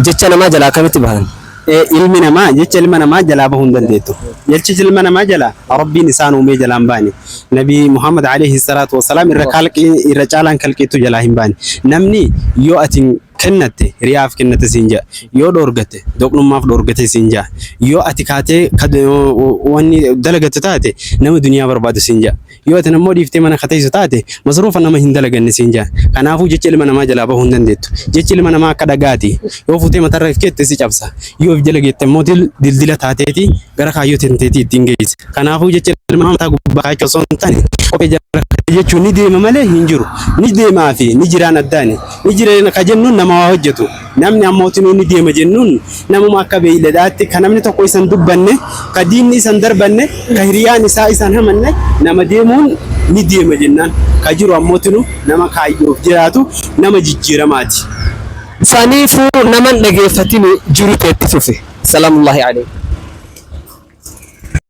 Jecha namaa jalaa akkamitti bahan? Ilmi namaa jecha ilma namaa jalaa bahuu hin dandeettu. Jechi ilma namaa jalaa Rabbiin isaan uumee jalaa hin baane. Nabi Muhammad alayhi salaatu wassalaam irra kaalqii irra caalaan kalqiitu jalaa hin baane. Namni yoo ati kennatte riyaaf kennatte siin jedha. Yoo dhoorgatte doqnummaaf dhoorgate siin jedha. Yoo ati kaatee wanni dalagatte taate nama duniyaa barbaadu siin jedha. Yoo ati ammoo dhiiftee mana ka teessu taate masruufa nama hin dalaganne siin jedha. Kanaafuu jecha ilma namaa jalaa bahuu hin dandeettu. Jechi ilma namaa akka dhagaati. Yoo fuutee matarra if keette si cabsa. Yoo if jala geette immoo dildila taateeti gara kaayyoo tenteetii ittiin geessa. Kanaafuu jecha ilma namaa mataa gubbaa kaa'achuu osoo hin taane kophee jala jechuun ni deema malee hin jiru. Ni deemaa fi ni jiraan addaani. Ni jira ka jennuun nama waa hojjetu. Namni ammootinuu ni deema jennuun namuma akka beeyladaatti ka namni tokko isa hin dubbanne, ka diinni isa hin darbanne, ka hiriyaan isaa isa hin hamanne nama deemuun ni deema jennaan. Ka jiru ammootinu nama kaayyoof jiraatu, nama jijjiiramaati. Saniifuu nama hin dhageeffatini jiru tee itti fufi. Salaamullaahi aleykum.